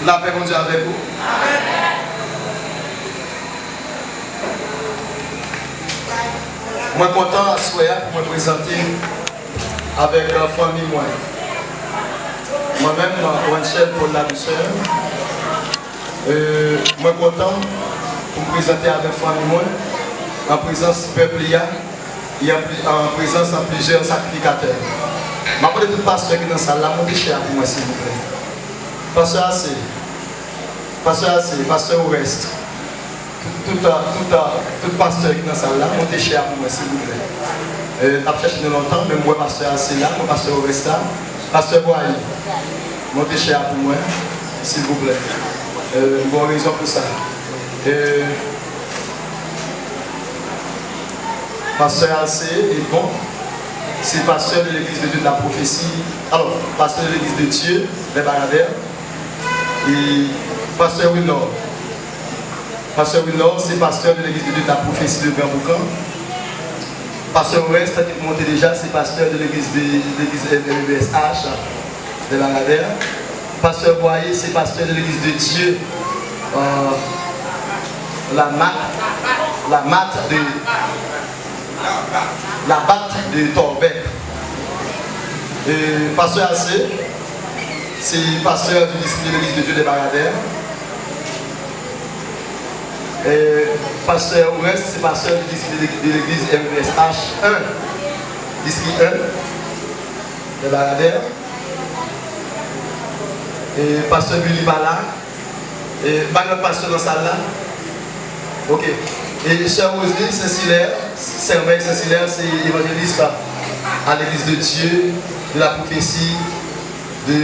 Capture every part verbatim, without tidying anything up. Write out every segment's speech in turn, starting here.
Lapè Bondye avèk ou. Mwen kontan aswè a pou mwen prezante avèk, euh, fanmi mwen. Mwen menm, Wenchel Paul Ladouceur, euh, mwen kontan pou m prezante avèk fanmi mwen, an prezans pèp li a, e an pri-, an prezans an plizyè sakrifikatè. M ap mande tout pastè ki nan sal la, monte chè a pou mwen, silvouplè. Pastè Ase, pastè Ase, pastè Oreste, tout, tout, tout, tout pastè ki nan sal la, monte chè a pou mwen, silvouplè. Euh, n ap chèche nou lontan, men m wè pastè Ase la, m wè pastè Oreste la, pastè Bwaye, monte chè a pou mwen, silvouplè. Euh, m gen yon rezon pou sa. Euh, Pastè Alcé Edmond, se pastè de Legliz de Dye de la Pwofesi, alò, pastè de Legliz de Dye de Baradè, e pastè Wilnor. Pastè Wilnor, se pastè de Legliz de Dye de la Pwofesi de Gran Boukan. Pastè Oreste, ki te monte deja, se pastè de legliz de, legliz M E S H de Baradè. Pastè Bwaye, se pastè de Legliz de Dye, euh, la Mat, la Mat de, la Bat de Tòbèk. E pastè Alcé, se pastè du district de Legliz de Dye de Baradè. E pastè Oreste, se pastè du district de, de legliz M E S H un, district un de Baradè. E pastè Billy pa la. E pa gen lòt pastè nan sal la? Ok. E sè Roseline Saint-Hilaire, sè Mèg Saint-Hilaire, se evanjelis a Legliz de Dye de la Pwofesi de,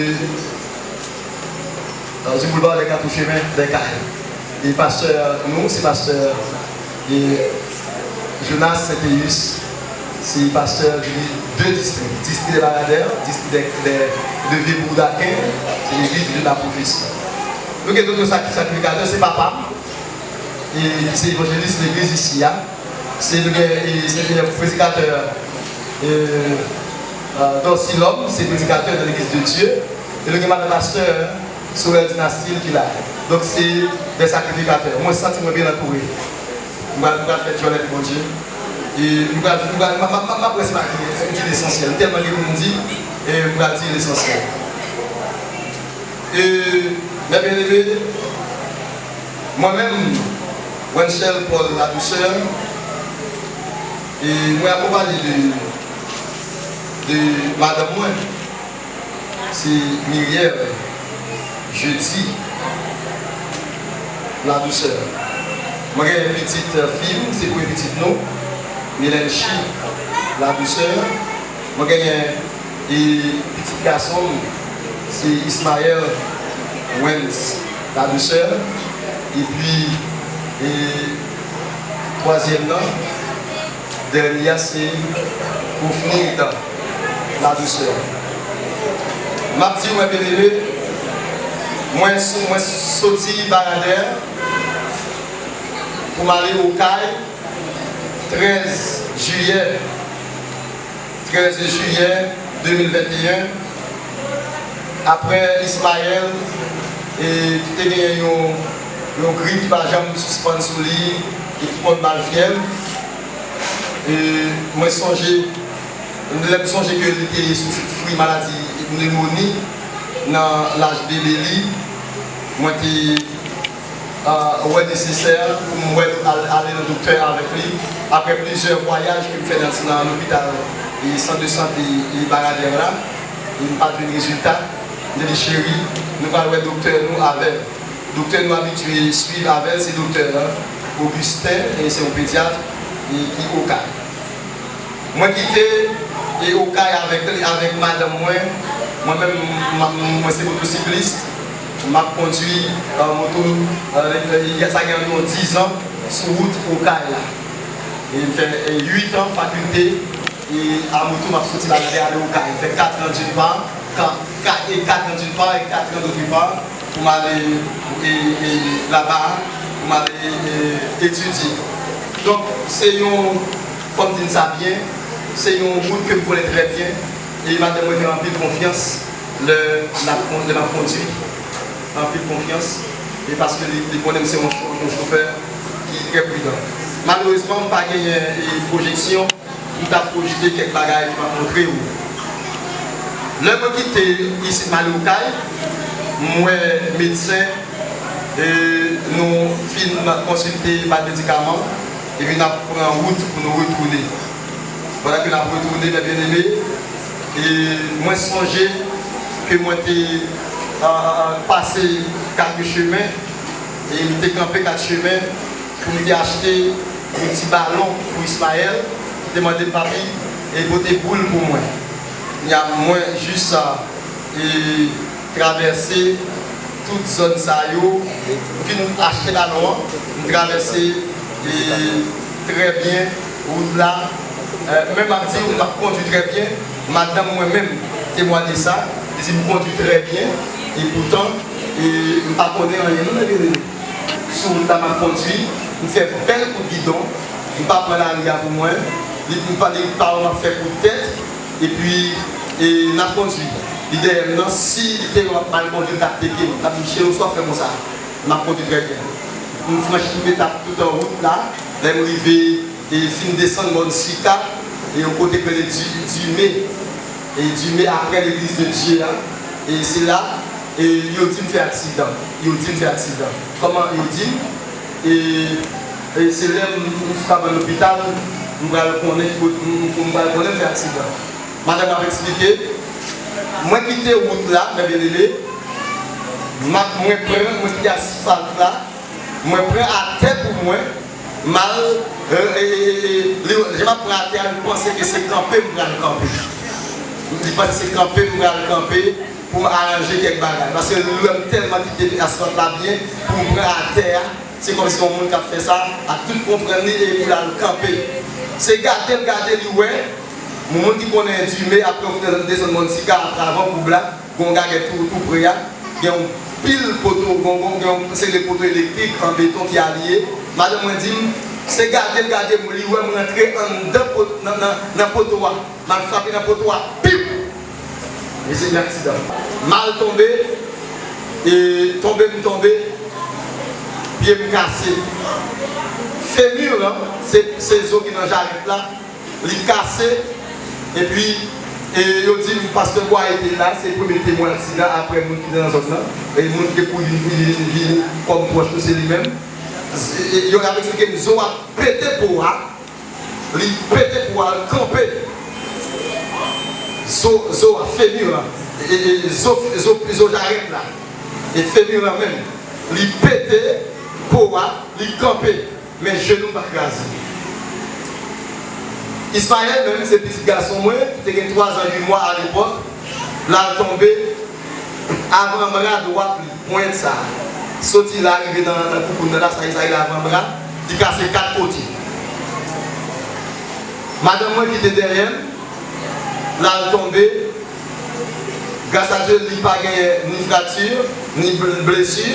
euh, du boulevard des Quatre Chemins, des Cayes. E pastè nou, se pastè, e, Jonas Saintéus, se pastè du, de distri, distri de Baradè, distri de, de, de Vye Boudaken, se Legliz de la Pwofesi. Nou gen tout nou sak-, sakrifikatè, se papa m, e ki se evanjelis legliz isi a. Se nou gen, e, se gen predikatè, e, e, Dorcy Lhomme, se predikatè nan Legliz de Dye. E nou gen madanm pastè Sorel Dynastie ki la. Donk, se de sakrifikatè. Mwen santi mwen byen antoure. M pral, m pral fè djòlè pou Bondye. E m pral, m pral, m, m, m, m ap wè si m a di, m di lesansyèl. M tèlman gen pou m di, e m pral di lesansyèl. E, mes bien-aimés, mwen menm, Wenchel Paul Ladouceur, e mwen akonpaye de, de madanm mwen, se Mirielle Jeudi Ladouceur. Mwen gen pitit fi m, se premye pitit nou, Milenchi Ladouceur. Mwen genyen, e, pitit gason m, se Ismaël Wens Ladouceur. Epi, e, twazyèm nan, dènye a, se pour finir dans la douceur. M ap di w, mwen, byeneme, mwen, mwen soti Baradè pou m ale Okay, trèz jiyè, trèz jiyè de mil venteyen, apre Ismaël, e, ki te genyen yon, yon grip ki pa janm sispann sou li, e ki konn ba l fyèv. E mwen sonje, lè m sonje ke li te soufri maladi nemoni nan laj bebe li, mwen te, a, wè nesesè pou m wè, al, ale nan doktè avèk li. Apre plizyè vwayaj ke m fè nan, nan lopital e sant de sante e Baradè la, e m pa t jwenn rezilta, m te di, cheri, nou pral wè doktè nou avè l. Doktè nou abitye swiv avè l, se doktè Augustin, e se yon pedyat, e ki Okay. Mwen kite, e, Okay avèk, avèk madanm mwen. Mwen menm, m, m, mwen se motosiklis. M ap kondwi, e, moto, e, e, sa gen anviwon diz an sou wout Okay la. E m fè, e, uit an fakilte, e, a moto, m ap soti Baradè ale Okay. M fè kat an d'une part, ka, ka, e kat an d'une part e kat an d'autre part, pou m ale, e, e, laba, pou m ale, e, etidye. Donk, se yon, fò m di n sa byen, se yon wout ke m konnen trè byen, e madanm mwen fè m anpil konfyans lè l ap kon-, lè m ap kondwi, anpil konfyans, e paske li, li konnen m se yon cho-, yon chofè ki trè pridan. Malerezman, m pa genyen, e, pwojeksyon. M t ap pwojte kèk bagay pou m ap montre w. Lè mwen kite isit m ale Okay, m wè medsen, e nou fin konsilte, ba l medikaman, epi n ap pran wout pou nou retounen. Pandan ke n ap retounen, mè byeneme, e mwen sonje ke mwen te, a, a, a, pase kat chemen, e m te kanpe kat chemen, pou m te achte yon ti balon pou Ismaël, ki te mande m, papi, e pote boul pou mwen. Kounye a, mwen jis, e, travèse tout zòn sa yo, m fin achte balon an, m travèse, e, trè byen wout la. E, menm ap di, m ap kondwi trè byen, madanm mwen menm temwaye sa, li di m kondwi trè byen, e poutan, e, m pa konnen anyen, non, mè byeneme. Sou wout la, m ap kondwi, m fè bèl kout gidon, m pa pran lari a pou mwen, li, m pa, li pa wè m ap fè kout tèt, epi, e, n ap kondwi. Li dèyè m nan, si li te wè m ap mal kondwi, l t ap teke m, l t ap di m, cheri, ou sa w ap fè konsa? M ap kondwi trè byen. M franchi tout etap, tout an wout la, lè m rive, e fin desann mòn Sika, e yon kote k rele Di-, Dime, e Dime apre Legliz de Dye a, e se la, e yo di m fè aksidan, yo di m fè aksidan. Kòman yo di m? E, e se lè m, m sot lopital, m pral konnen ki kot-, m, m, m pral konnen m fè aksidan. Madanm ap eksplike, mwen kite wout la, mè byeneme, m ap, mwen pran, mwen kite asfalt la, mwen pran atè pou mwen, m al, e, e, e, e, li, jan m ap pran atè a, li panse ke se kanpe m pral kanpe. Li panse se kanpe m pral kanpe pou m aranje kèk bagay. Paske li wè m tèlman kite asfalt la byen pou m pran atè a, se kòmsi yon moun k ap fè sa, ak tout konprann li, epi l al kanpe. Se gade l gade, li wè, moun ki konnen Dime, apre w fin desann mòn Sika, apre avan koub la, gen yon gagèt tou, tou pre a, gen yon pil poto, gen yon, gen yon seri de poto elektrik an beton ki aliye. Madanm mwen di m, se gade l gade m, li wè m rantre anndan pot-, nan, nan, nan poto a. M al frape nan poto a, pip! E se yon aksidan. M al tonbe, e tonbe m tonbe, pye m kase. Femur lan, se, se zo ki nan jarèt la, li kase, epi, e yo di m pastè Bwaye te la, se premye temwen aksidan aprè moun ki te nan zòn nan, e moun ki te kouri vin, vin, vin kòm pwòch nou se li menm. E, e, yo ap eksplike m zo a pete po a, li pete po a, l kanpe. Zo, zo a, femur lan, e, e, zo, zo, zo jarèt la, e femur lan menm, li pete po a, li kanpe. Men jenou m pa kraze. Ismaël menm, se pitit gason mwen, ki te gen twa zan uit mwa alepòk, l al tonbe, avanbra dwat li, ponyèt sa a, Soti la, rive nan, nan koukoun nan la, sa, sa rele avanbra, li kase kat kote. Madanm mwen ki te dèyè m, l al tonbe, gras a Dye, li pa genyen ni frati, ni bl-, blesi,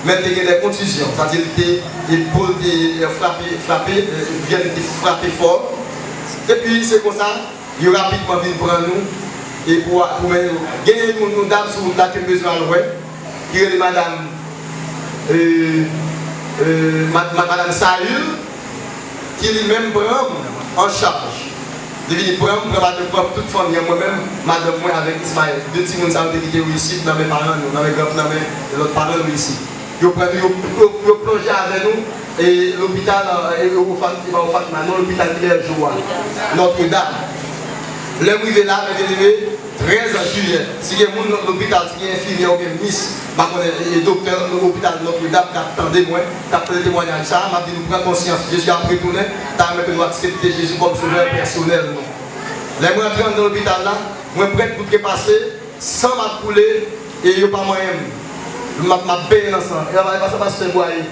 men l te gen de kontizyon. Sa di, li te, epòl te, eh, frape, frape, eh, vyèn te frape fò. Epi, se konsa, yo rapidman vin pran nou, e pou, pou mennen nou. Genyen yon, yon dam sou wout la ke m bezwen al wè, ki rele madanm, eh, eh, ma-, ma-, madanm Sayil, ki li menm pran m an chaj. Li vini pran m, pran madanm, pran tout fanmi an, mwen menm, madanm mwen avèk Ismaël. De timoun sa yo te kite yo isit, nan men paran nou, nan men gran, nan men lòt paran nou isit. Yo pran nou, yo, yo, yo plonje avè nou, e lopital, e, e, Ofat-, e pa Ofatma, non, lopital Ibèjo a, Notre Dame. Lè m rive la, mwen te rive trèz jiyè. Si gen moun nan lopital, si gen enfimyè oubyen mis, m pa konnen, e, e doktè lopital Notre Dame k ap tande mwen, k ap tande temwayaj sa a, m ap di nou pran konsyans, Jezi ap retounen, ta renmen ke nou aksepte Jezi kòm sovè pèsonèl nou. Lè mwen antre anndan lopital la, mwen prèt pou trepase, san m ap koule, e yo pa manyen m. M ap, m ap benyen nan san. E pa, e pa sa pastè Bwaye.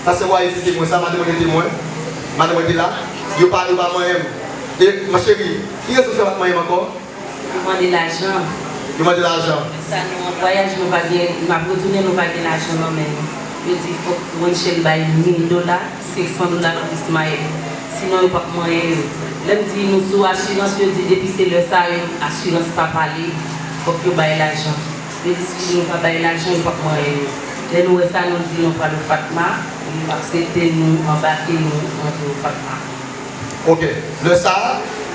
Pastè Bwaye se temwen sa, madanm mwen te temwen. Madanm mwen te la. Yo pa, yo pa manyen m. E, ma chérie, ki rezon fè yo pa t manyen m ankò? Yo mande lajan. Yo mande lajan. Sa nou an vwayaj, nou pa gen, n ap retounen, nou pa gen lajan nan men nou. Yo di fòk Wenchel bay mil dola, senk san dola pou Ismaël. Sinon, yo p ap manyen yo. Lè m di nou sou asirans, yo di depi se lè sa yo, asirans pa pale, fòk yo bay lajan. Yo di si nou pa bay lajan, yo p ap manyen yo. Lè nou wè sa, nou di nou pral Ofatma, yo aksepte nou, anbake nou, antre Ofatma. Ok. Lè sa a,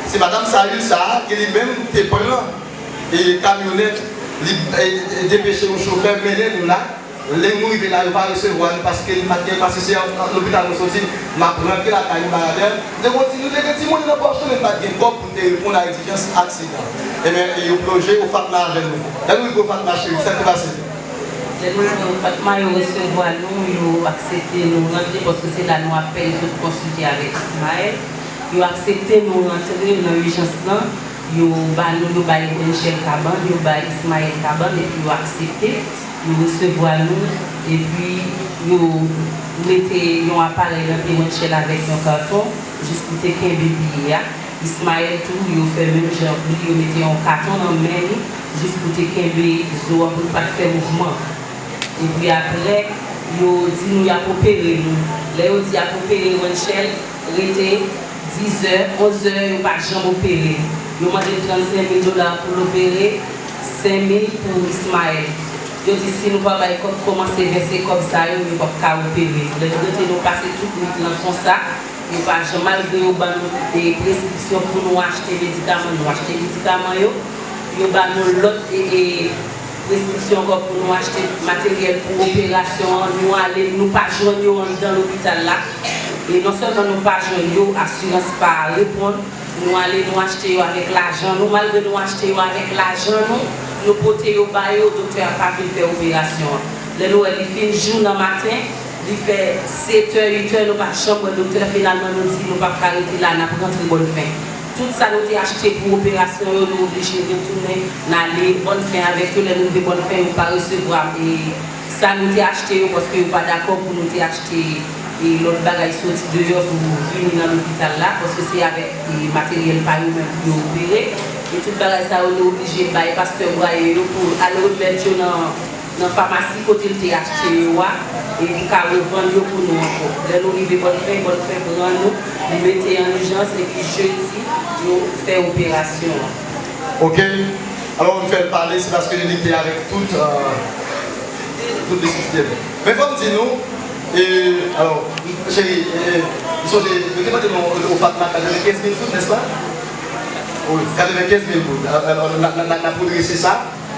se madanm Sayil sa a ki li menm te pran, e, kamyonèt, li, e, e, depeche yon chofè mennen nou la. Lè nou rive la, yo pa resevwa nou paske li pa t gen, paske se an, an lopital nou soti, m ap rantre lakay nou, bagay. Nou te gen ti, nou te gen ti monnen nan pòch nou, men n pa t gen kòb pou n te reponn a egzijans aksidan. Ebyen, yo plonje Ofatma avè nou. Lè nou rive Ofatma, cheri, sa k te pase? Lè nou rive Ofatma, yo resevwa nou, yo aksepte nou rantre, paske se la nou ap fè yo sot konsilte avèk Ismaël. Yo aksepte nou rantre nan ijans lan. Yo ba nou, yo bay Wenchel kabann, yo bay Ismaël kabann, epi yo aksepte, yo resevwa nou, epi yo mete yon aparèy nan pye Wenchel avèk yon katon, jis pou te kenbe piye a. Ismaël tou, yo fè menm jan pou li, yo mete yon katon nan men li, jis pou te kenbe zo an pou l pa t fè mouvman. Epi apre, yo di nou y ap opere nou. Lè yo di y ap opere Wenchel, rete dizè, onzè, yo pa janm opere l. Yo mande l trannsenk mil dola pou l opere, senk mil pou Ismaël. Yo di si nou pa bay kòb, kòmanse vèse kòb sa yo, yo p ap ka opere nou. Lè nou rete, nou pase tout nwit lan konsa. Yo pa janm, malgre yo ban nou de preskripsyon pou nou achte medikaman, nou achte medikaman yo. Yo ba nou lòt, e, e, preskripsyon ankò pou nou achte materyèl pou operasyon an. Nou ale, nou pa jwenn yo anndan lopital la. E non sèlman nou pa jwenn yo, asirans pa reponn. Nou ale, nou achte yo avèk lajan nou. Malgre nou achte yo avèk lajan nou, nou pote yo ba yo, doktè a pa vin fè operasyon an. Lè nou wè li fin jou nan maten, li fè setè, uitè, nou pa janm wè doktè. Finalman, nou di nou p ap ka rete la, n ap rantre Bòn Fen. Tout sa nou te achte pou operasyon yo, nou oblije retounen, n ale Bòn Fen avèk yo. Lè nou rive Bòn Fen, yo pa resevwa, e, sa nou te achte yo, paske yo pa dakò pou nou te achte, e, lòt bagay soti deyò pou vini nan lopital la, paske se avèk, e, materyèl pa yo menm pou yo opere. E tout bagay sa yo, nou oblije bay pastè Bwaye yo pou al remèt yo nan nan famasi kote l te achte yo a, e pou ka revann yo pou nou ankò. Lè nou rive Bòn Fen, Bòn Fen pran nou, nou mete an ijans, epi jedi, yo fè operasyon an. Ok. Alò, m fè l pale, se paske li te avèk tout, euh, tout nesesite. Men fò m di nou, e, alò, cheri, e, m sonje, yo te mande nou, Ofatma, katrevenkenz mil goud, nèspa? Wi, katrevenkenz mil goud. Alò, n a, n a, n a, n ap redrese sa.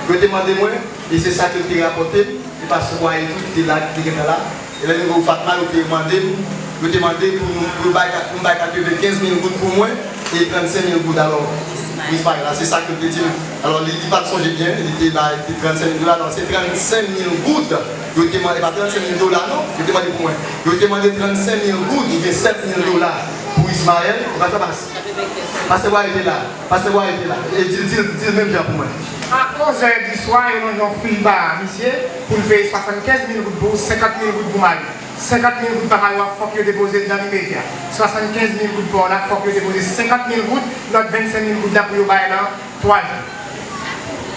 Yo te mande mwen, e se sa ke l te rapòte m, e pastè Bwaye tou ki te la, ki te gentan la. E lè nou rive Ofatma, yo te mande m, yo te mande pou nou, pou yo bay, pou m bay katrevenkenz mil goud pou mwen, e trannsenk mil goud alò pou Ismaël la, se sa ke l te di m. Alò, li, li pa t sonje byen, li te bay, te trannsenk mil dola, alò, se trannsenk mil goud, yo te mande, e pa trannsenk mil dola non, yo te mande pou mwen. Yo te mande trannsenk mil goud, oubyen sèt mil dola pou Ismaël, e pa sa, pas-, pastè Bwaye te la. Pastè Bwaye te la. E di l, di l, di l menm jan pou mwen. A onz è di swa, yo lonje yon fil ba misye pou l peye swasannkenz mil goud pou ou, senkant mil goud pou mari. Senkant mil goud pa mari w a, fòk yo depoze l nan limedya. Swasannkenz mil goud pa w la, fòk yo depoze senkant mil goud, lòt vennsenk mil goud la pou yo bay nan twa jou.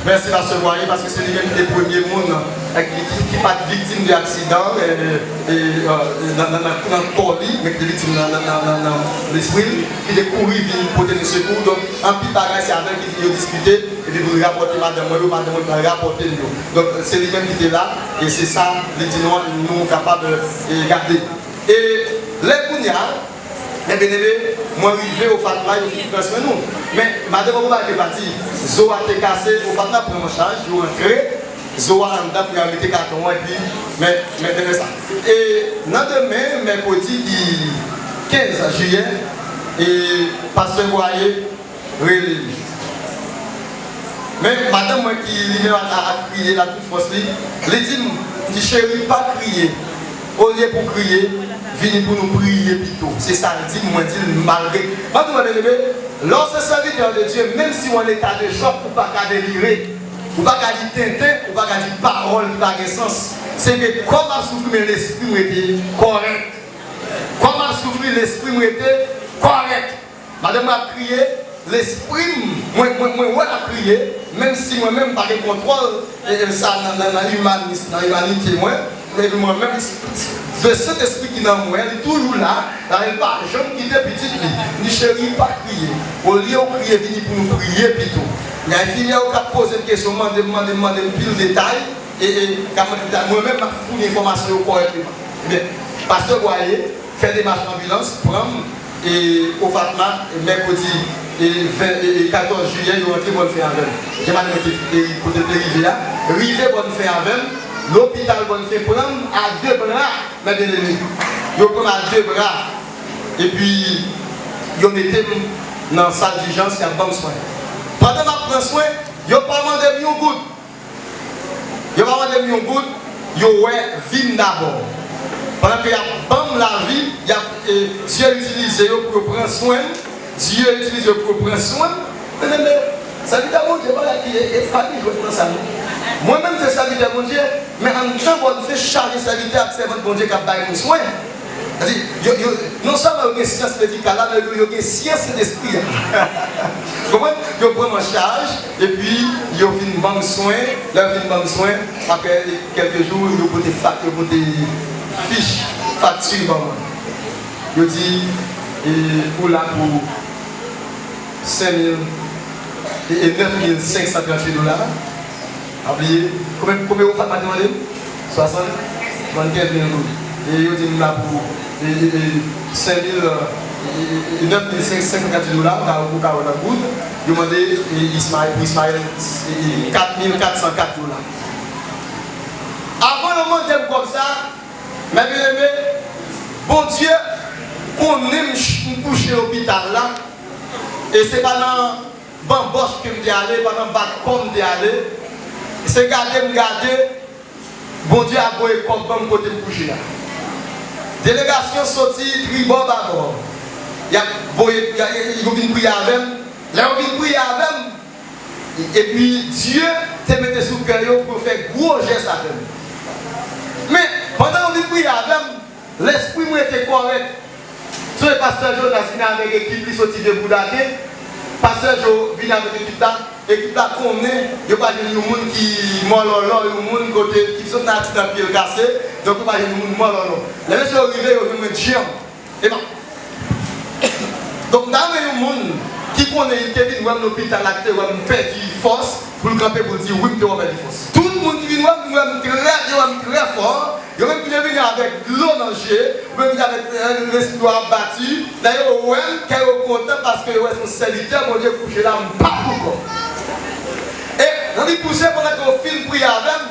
Mèsi pastè Bwaye, paske se li menm ki te premye moun, eh, ki, ki, ki pa t viktim de aksidan, eh, eh, eh, nan, nan, nan, nan kò li, men ki te viktim nan, nan, nan, nan, nan lespri l, ki te kouri vin pote nou sekou. Donk, anpil bagay se avè l ki yo diskite, epi pou l rapòte madanm mwen yo, madanm mwen pral rapòte m yo. Donk, se li menm ki te la, e se sa li di nou an, nou kapab, eh, gade. E lè kounye a, men byeneme, mwen rive Ofatma, yo fin pran swen nou. Men, madanm mwen pa te pati, zo a te kase, Ofatma pran an chaj, yo antre, zo a anndan pou y al mete katon an, epi, men, men, men sa. E nan demen, mèkredi ki kenz jiyè, e pastè Bwaye rele li. Men madanm mwen ki li menm ap, ap, ap kriye la tout fòs li, li di m, li di, cheri, pa kriye. Olye pou kriye, vini pou nou priye pito. Se sa l di m, mwen di l malgre. Mwen di w, byeneme, lè w se sèvitè de Dye, menm si w an eta de chòk, ou pa ka delire. Ou pa ka di tenten, ou pa ka di pawòl ki pa gen sans. Se ke kò m ap soufri, men lespri m rete kòrèk. Kò m ap soufri, lespri m rete kòrèk. Madanm mwen ap kriye, lespri m, mwen, mwen, mwen wè l ap kriye, menm si mwen menm m pa gen kontwòl, e, e, sa nan, nan, nan imanis, nan imanite mwen, epi mwen menm, se Sentespri ki nan mwen, li toujou la, la, li pa janm kite pitit li. Li di, cheri, pa kriye. Olye w kriye, vini pou nou priye pito. Gen enfimyè yo k ap poze m kesyon, mande m, mande m, mande m pil detay, e, e, k ap mande m detay. Mwen menm, m ap founi enfòmasyon yo kòrèkteman. Ebyen, pastè Bwaye, fè demach anbilans, pran m, e, Ofatma, e, mèkredi, e, ven, e, e, katòz jiyè, yo rantre Bòn Fen avè m. Jan madanm mwen te, e, kote l te rive a, rive Bòn Fen avè m, lopital Bòn Fen pran m a de bra, mè byeneme. Yo pran m a de bra, epi yo mete m nan sal dijans, y ap ban m swen. Pandan m ap pran swen, yo pa mande m yon goud. Yo pa mande m yon goud, yo wè vi m dabò. Pandan ke y ap ban m lavi, y ap, e, Dye itilize yo pou yo pran swen m, Dye itilize yo pou yo pran swen m. Men, men, men, sèvitè Bondye, bagay ki, e, e, pa gen jwèt nan sa, non. Mwen menm, se sèvitè Bondye, men anndan Bòn Fen chaje sèvitè ak sèvant Bondye k ap bay moun swen. Sa di, yo, yo, non sèlman yo gen syans medikal la, men yo, yo gen syans Sentespri a. Konprann? Yo pran m an chaj, epi yo vin ban m swen. Lè yo vin ban m swen, apre kèlke jou, yo pote fak, yo pote fich fakti ban mwen. Yo di, e, ou la pou senk mil, e, e, nèf mil senk san tranntuit dola. Pa bliye, konbyen, konbyen Ofatma te mande m? Swasannkenz mil goud. E yo di m la pou, e, e, e, senk mil, e, e, e, nèf mil senk san kat dola, ou ka, ou ka wè nan goud. Yo mande, e, Ismaël, pou Ismaël, e, e, kat mil kat san kat dola. Avan yo mande m kòb sa, mè byeneme, Bondye konnen m ch-, m kouche lopital la, e se pa nan banbòch ke m te ale, pa nan bak kò m te ale. Se gade m gade, Bondye ap voye kòb ban m kote m kouche a. Delegasyon soti tribò babò. Y ap voye, y a, y a, yo vin priye avè m. Lè yo vin priye avè m, epi Dye te mete sou kè yo pou yo fè gwo jès avè m. Men, pandan yo vin priye avè m, lespri m rete kòrèk. Sonje pastè Jonas vin avèk ekip li soti de Boudake. Pastè Jo vin avèk ekip la. Ekip la konnen yo pa jwenn yon moun ki mòlòlò, yon moun kote ki sot nan aksidan pye l kase. Donk, yo pa jwenn yon moun mòlòlò. Lè mesye yo rive, yo jwenn mwen djanm. Epa. Donk, m ta renmen yon moun ki konnen li te vin wè m lopital la, ki te wè m pèdi fòs, pou l kanpe pou l di, wi, m te wè w pèdi fòs. Tout moun ki vin wè m, vin wè m trè byen, wè m trè fò. Yo menm ki te vini avèk dlo nan je, yo menm ki te avèk, eh, lespri yo ap bati, lè yo wè m, kè yo kontan paske yo wè se yon sèvitè Bondye kouche la, m pa poukò. E, nan li pouse pandan ke yo fin priye avè m,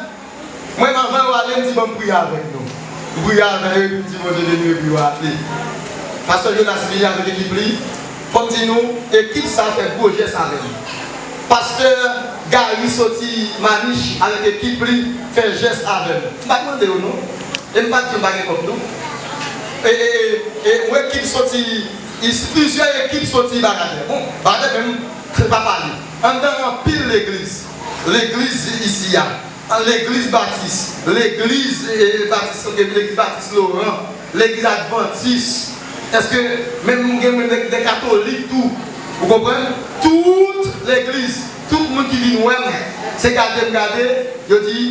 mwen menm anvan yo ale, m di, ban m priye avèk nou. M priye avè yo, epi m di, Bondye beni yo, epi yo ale. Pastè Jonas vini avèk ekip li. Fò m di nou, ekip sa fè gwo jès avè m. Pastè Gary soti Manich avèk ekip li fè jès avè m. M pa t mande yo non. E m pa t di yo pa gen kòb non. E, e, e, e yon ekip soti, plizyè ekip soti Bagadè. Bon, Bagadè menm, se pa pale. Anndan anpil legliz. Legliz isi a, legliz batis, legliz eh, batis, legliz batis Loran, legliz advantis. Èske menm gen moun de, de katolik tou? Ou konprann? Tout legliz, tout moun ki vin wè m, se gade m gade, yo di,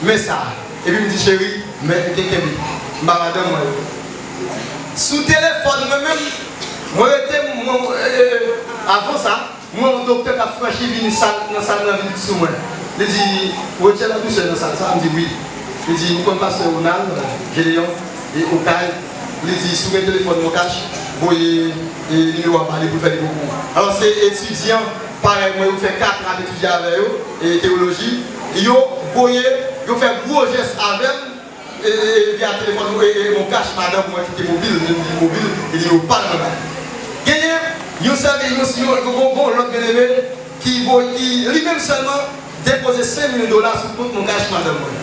men sa. Epi m di, cheri, men kenkenbe. M ba madanm mwen yo. Sou telefòn mwen menm, mwen rete, mwen, eh, avan sa, mwen yon doktè k ap franchi vin sal, nan sal nan vin sou mwen. Li di, Rachel la dousè nan sal sa? M di, wi. Li di, ou konn pastè Ronald, Gédéon, e Okay? Li di, si w gen telefòn Moncash, voye e, nimewo a ba li pou l fè li pou ou. Alò, se etidyan parèy mwen, yo fè kat an ap etidye avè yo, e teyoloji. Yo voye, yo fè gwo jès avè m, e, e, e, via telefòn, e, e, Moncash, madanm mwen ki te mobil, li, li mobil, e li yo pa l anba. Genyen yon sèvi, yon, yon, yon, yon, yon lòt byeneme ki voye, ki li menm sèlman depoze senk mil dola sou kont Moncash madanm mwen.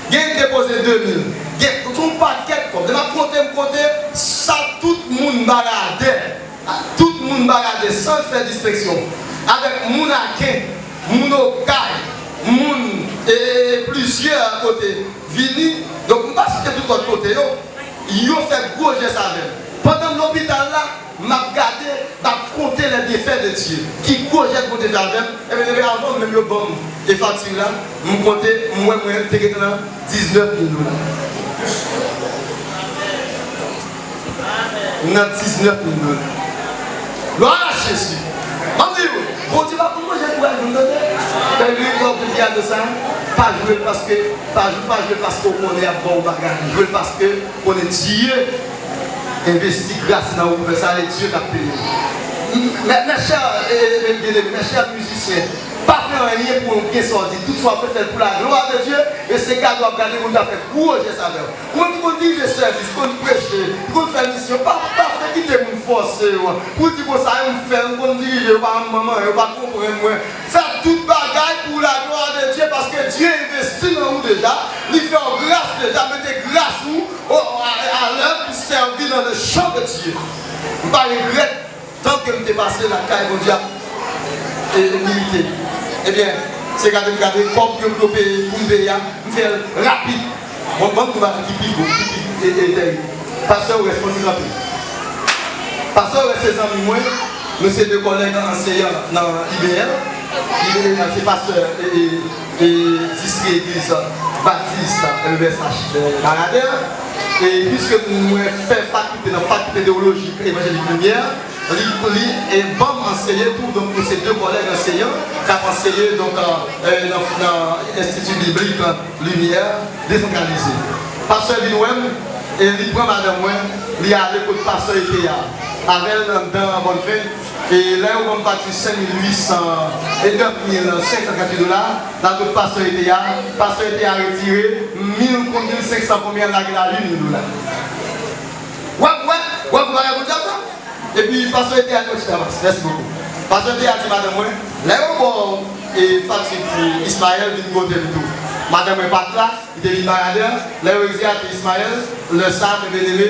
Gen ki depoze de mil. Gen tout yon pakèt kòb. Lè m ap konte, m konte, sa tout moun baradè. Tout moun baradè, san fè distenksyon. Avèk moun Aken, moun Okay, moun e, e, plizyè kote vini. Donk, m pa site tout lòt kote yo. Yo fè gwo jès avè m. Pandan m lopital la, m ap gade, m ap konte les bienfaits de Dieu. Ki gwo jès Bondye fè avè m. Ebyen, ebyen, avan menm yo ban m e fakti la, m konte, m wè mwen te gentan nan diznèf mil dola. Nan diznèf mil dola. Glwa a Jezi. M ap di w, Bondye pa konn manje kouraj moun, tande. Fè li kòb de gade sa. Pa jwe l paske, pa jwe, pa jwe l paske w konnen y ap ba w bagay. Jwe l paske w konnen Dye envesti gras nan ou pou fè sa, e Dye k ap peye w. Mè, mè chè, e, e, e, e, mè chè mizisyen, pa fè anyen pou yon byen sa w di. Tout sa w ap fè, fè l pou la glwa de Dye, e se gade w ap gade, Bondye ap fè gwo jès avè w. Ou menm ki konn dirije sèvis, ki konn preche, ki konn fè misyon, pa, pa fè kite moun fòse w. Pou w di konsa, yo m fè, m konn dirije, yo pa renmen mwen, yo pa konprann mwen. Fè tout bagay pou la glwa de Dye, paske Dye envesti nan ou deja, li fè w gras deja, mete gras ou o, a, a lèv pou sèvi nan le chan de Dye. M pa regrèt tan ke m te pase lakay Bondye ap e, milite. Ebyen, se gade m gade kòb yo pou peye, pou m peye a, m fè l rapid. Bon, ban m yon bagay ki pi gwo, ki pi e, e, tèrib. Pastè Orès, fò n ti kanpe. Pastè Orès se zanmi mwen, nou se de kòlèg anseyan nan I B L. I B L se pastè e, e, e distri egliz Batis L V S H Baradè. E piske mwen fè fakilte nan Fakilte Teyolojik Evanjelik Limyè, li, li e ban m anseye tou, donk nou se de kòlèg anseyan k ap anseye donk, e, nan, nan Enstiti Biblik Limyè Desantralize. Pastè vin wè m, e li pran madanm mwen, li ale kot pastè Ete a, avè l anndan Bòn Fen, e lè yo ban m fakti senk mil uit san e nèf mil senk san tranntuit dola, l al kot pastè Ete a, pastè Ete a retire mil, mil senk san konbyen, l lage l a uit mil dola. W ap wè, w ap wè bagay Bondye ap fè. Epi pastè Ete a di, "Yon ti travay, mèsi bokou." Pastè Ete a di madanm mwen, lè yo ba w e fakti pou Ismaël, vin kote m tou. Madanm mwen pa t la, li te vin Baradè. Lè yo egziyate Ismaël, lè sa, mwen byeneme,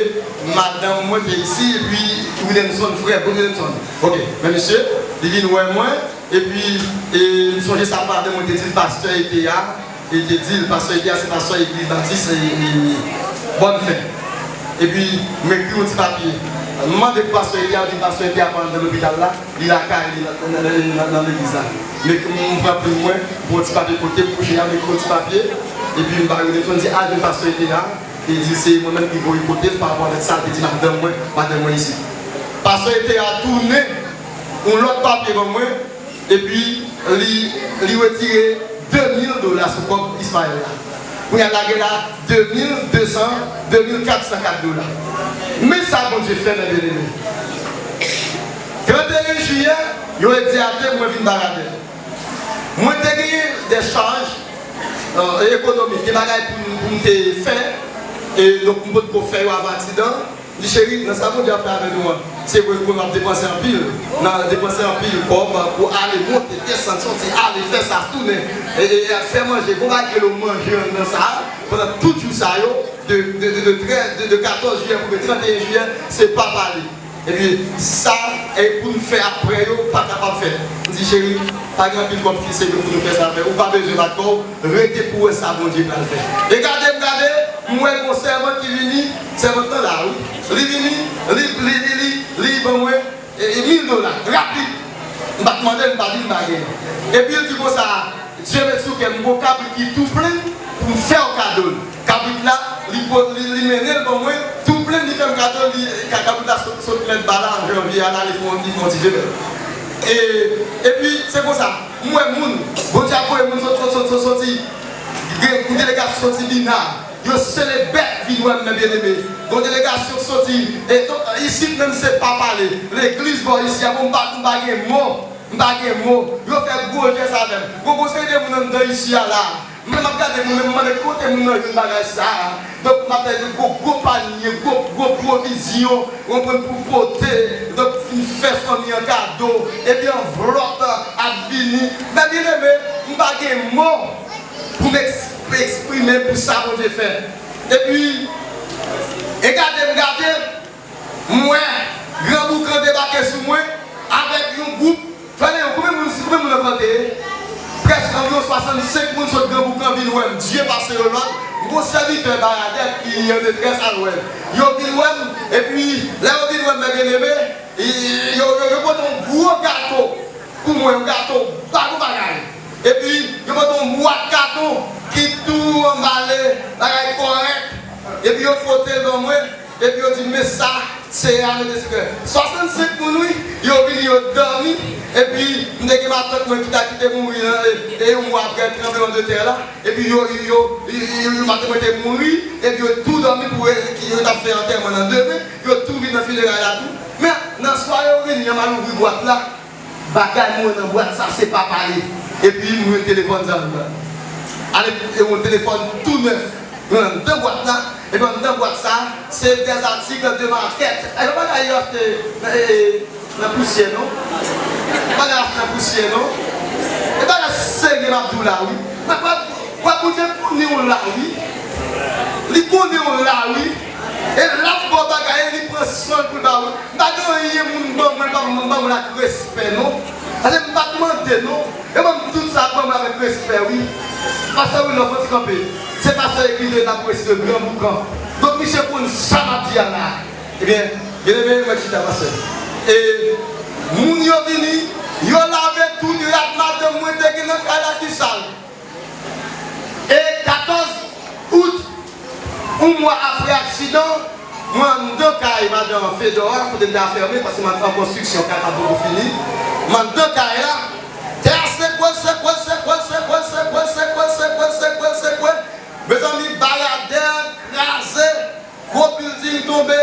madanm mwen te isi, epi Williamson, frè Paul Williamson. Ok, men mesye, li vin wè mwen, epi e, m sonje sa madanm mwen te di l pastè Ete a, e te di l, pastè Ete a se pastè egliz batis e, e, Bòn Fen. Epi, m ekri yon ti papye. M mande pou pastè Ete a, yo di m pastè Ete a pa anndan lopital la, li lakay li nan, nan, nan, nan, nan legliz la. M ekri, m pran plim mwen, m pran yon ti papye kote m kouche a, m ekri yon ti papye, epi m ba yo, m di al jwenn pastè Ete a, e di se mwen menm ki voye kote l pa rapò avèk sa l te di madanm mwen, madanm mwen isi. Pastè Ete a tounen yon lòt papye ban mwen, epi li, li retire de mil dola sou kòb Ismaël la. Kounye a lage la de mil de san, de mil kat san kat dola. Men sa Bondye fè, mè byeneme. Trannteyen jiyè, yo egziyate m, mwen vin Baradè. Mwen te genyen de chaj, e, ekonomik, gen bagay pou m, pou m te fè, e donk m potko fè yo avan aksidan. Li, cheri, nan sa Bondye ap fè avè nou an, se vre nou konn ap depanse anpil, nan depanse anpil kòb pou ale, monte, desann, soti, ale, fè sa, tounen, e, e, e fè manje, gon bagay rele manje anndan sa, pandan tout jou sa yo, de, de, de, de trèz, de, de katòz jiyè pou trannteyen jiyè, se pa pale. Epi, sa, e pou n fè aprè yo, pa kapab fèt. M di, cheri, Pa gen anpil kòb ki serye pou nou fè sa fè. Ou pa bezwen bat kò w, rete pou w wè sa Bondye pral fè. E gade, m gade, m wè gon sèvant ki vini, sèvant lan la, wi. Li vini, li, li, li, li, li ban mwen, e, e, mil dola, rapid. M pa t mande l, m pa di l m pa genyen. Epi l di konsa, Dye met sou kè m gon kabrit ki tou plen pou m fè w kado l. Kabrit la, li, po- li, li mennen l ban mwen, tou plen, li fè m kado l, li, ka- kabrit la sot, sot mèt ba la, an janvye a la, li fè yon, li fè yon ti jebèt. E, epi, se konsa, m wè moun, Bondye ap voye moun sot, sot, sot, sot, soti, gen yon delegasyon soti Bina, yo sele bèt vin wè m, men byeneme. Yon delegasyon soti, e, donk, isit menm se pa pale. Legliz bò isi a, bon, m pa, m pa gen mo. M pa gen mo. Yo fè gwo jès avè m. Gon, gon seri de moun anndan isi a la. Mwen, m ap gade moun, men m mande kote moun nan jwenn bagay sa a. Donk, m ap gade gwo, gwo panye, gwo, gwo pwovizyon, w konprann, pou pote. Donk, fin fè fanmi an kado. Epi anvlòp ap vini. Men byeneme, m pa gen mo pou m eks- eksprime pou sa Bondye fè. Epi, e gade m gade, m wè Gran Boukan debake sou mwen avèk yon gwoup. Fè leyon, konbyen moun, konbyen moun nan kòte? Prèske anviwon swasannsenk moun sot Gran Boukan vin wè m. Dye pase yo lòd. M gon sèvitè Baradè ki an detrès al wè l. Yo vin wè m, epi lè yo vin wè m, men byeneme, yo, yo, yo pote yon gwo gato pou mwen, yon gato, pa gon bagay. Epi, yo pote yon bwat katon ki tou anbale, bagay kòrèk. Epi, yo pote l ban mwen. Epi, yo di m, men sa, se a mete sou kè. Swasannsenk moun, wi, yo vini, yo dòmi. Epi, m te gen matant mwen ki ta kite mouri nan, e, e yon mwa apre tranblemanntè la. Epi, yo, yo, yo, yo, yo, matant mwen te mouri. Epi, yo tou dòmi pou e, ki yo t ap fè antèman nan demen. Yo tou vin nan fineray la tou. Men, nan swa yo vini, yo mal ouvri bwat la. Bagay mwen nan bwat sa se pa pale. Epi m jwenn telefòn sa anndan. Ale, e yon telefòn tou nèf. Mwen anndan bwat la. Epi anndan bwat sa, se des articles de ma tête. E pa bagay yo achte nan, e, nan pousyè, non. E pa bagay achte nan pousyè, non. E bagay serye m ap di w la, wi. Mwen, mwen, mwen, Bondye konnen w la, wi. Li konnen w la, wi. E l ap ba w bagay, e li pran swen l pou l ba w. M pa gen anyen moun ban mwen, l pa ban mwen l ak respè, non. Paske m pa t mande, non. Yo ban m tout sa, ban mwen avèk respè, wi. Pastè Wilnor, fò ti kanpe. Se pastè Eglizye Lapresi de Gran Boukan. Donk, misye konn sa m ap di a la. Ebyen, byeneme, mwen chita, pastè. E moun yo vini, yo lave tout rad madanm mwen te gen nan kay la ki sal. E katòz out, yon mwa apre aksidan, mwen anndan kay madan Fedor a, kote m te afèmen, paske m an konstriksyon, kay pa poko fini. M anndan kay la, tè a sekwe, sekwe, sekwe. Mezanmi, Baradè kraze. Gwo bilding tonbe,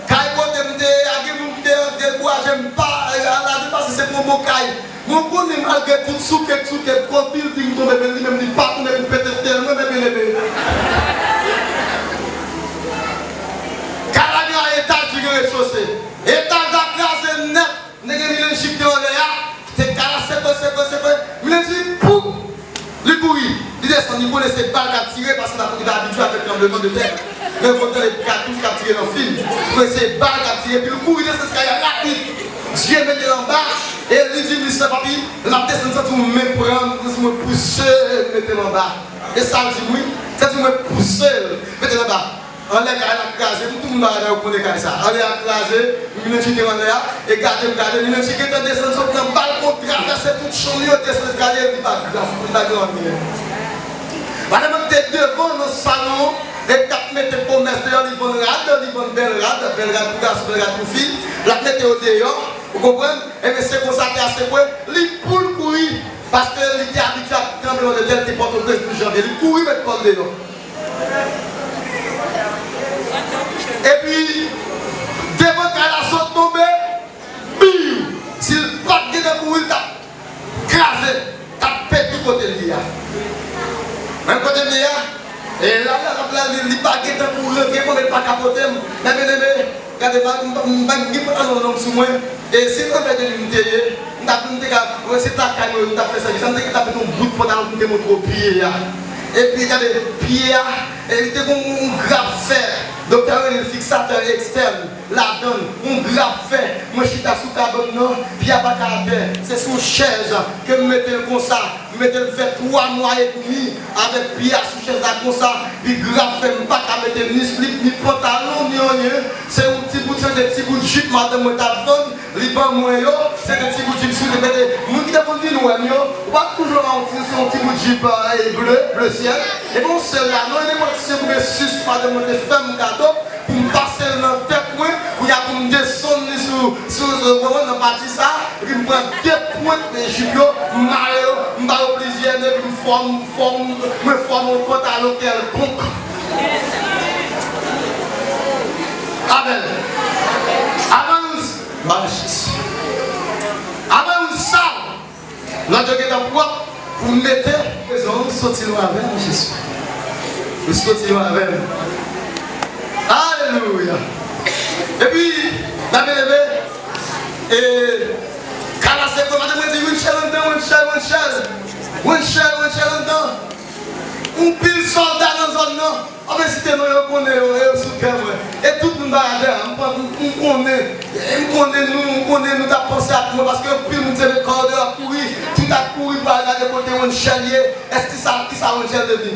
kay kote m te ye a, gen moun ki te antre dekouraje m pa al ladan l paske se pou yon bon kay. Mwen konnen malgre tout soukèt soukèt, gwo bilding tonbe, men li menm li pa tonbe pou pete fyèl mwen, men byeneme. Kay la gen etaj, li gen rezchose. Etaj la kraze nèt. M te gen milenjik te anlè a, te kay la sekwe, sekwe, sekwe. Milenjik, pou! Li kouri, li desann, li konnen se bal k ap tire, paske l ap, li pa abitye avèk tranblemanntè. Men yo konn tande katouch k ap tire nan fim. Konnen se bal k ap tire, epi li kouri desann eskaliye a rapid. Dye mete l anba, e li di m, li se papi, lè m ap desann, santi yon men pran m, santi mwen pouse l, mete l anba. E sa l di m, wi, santi mwen pouse l, mete l anba. Anlè kay la kraze, m tou moun Baradè yo konnen kay sa. Anlè a kraze, milenjik te anlè a, e gade m gade, milenjik gentan desann sot nan balkon, travèse tout chanm yo, desann eskalye, li pa grav, li pa gen anyen. Madanm mwen te devan nan salon, e t ap mete komès deyò, li vann rad, li vann bèl rad, bèl rad pou gason, bèl rad pou fi, l ap mete yo deyò, ou konprann? Ebyen, se konsa tè a sekwe, li pou l kouri, paske li te abitye ak tranblemanntè, li te Pòtoprens douz janvye, li kouri met kò l deyò. Epi, devan kay la sot tonbe, biw! Si l pa t gentan kouri, l t ap kraze, t ap pete kote l ye a. Menm kote m ye a, e la, la, la, la, li, li pa gentan kouri, gen moman l pa ka pote m. Men, men, men, men, Gade, m pa, m pa, m pa gen pantalon long sou mwen. E si nan fè de li m te ye, m t ap, m te ka, mwen se lakay mwen, m t ap fè sèvis la, m te gentan mete yon bout pantalon pou m te montre w pye a. Epi gade, pye a, E li te gen yon, yon grap fè, doktè rele l fiksatè ekstèn, ladan l, yon grap fè. Mwen chita sou kabann nan, pye a pa ka atè. Se sou chèz ke m mete l konsa. M mete l fè twa mwa edmi avèk pye a sou chèz la konsa. Li grap fè, m pa ka mete ni slip, ni pantalon, ni anyen. Se yon ti bout, se de ti bout jip madanm mwen t ap vann. Li ban mwen yo, se de ti bout jip si w te mete. Moun ki te konn vin wè m yo, ou pa toujou wè yon ti, se yon ti bout jip, eh, ble, ble syèl. E bon, sèl la, non, e nenpòt se pou gen sis madanm mwen te fè m kado, pou m pase l nan tèt mwen, kounye a pou m desann li sou, sou, sou, sou, nan pati sa, epi m pran de pwent de jip yo, m mare yo, m ba yo plizyè nè, epi m fòm, fòm, mwen fòm yon pantalon kèlkonk. Amèn. Avan nou Machis. Avan yon sal, lòt yo gentan pwòp pou mete. Prezan, ou soti lwen avè m, Jezi. Ou soti lwen avè m. Alelouya. Epi, n ap eleve. E, kalase kò, madanm mwen di, Rutshelle anndan, Rutshelle, Rutshelle. Rutshelle, Rutshelle anndan. Yon pil sòlda nan zòn nan. Anben site non yo konnen yo, yo sou kè mwen. E tout moun bagay la, m, m, m konnen, m konnen nou, m konnen nou t ap panse ak mwen, paske anpil moun te met kò yo deyò, kouri, tout ap kouri pou al gade kote Rutshelle ye, èske sa, kisa Rutshelle devni?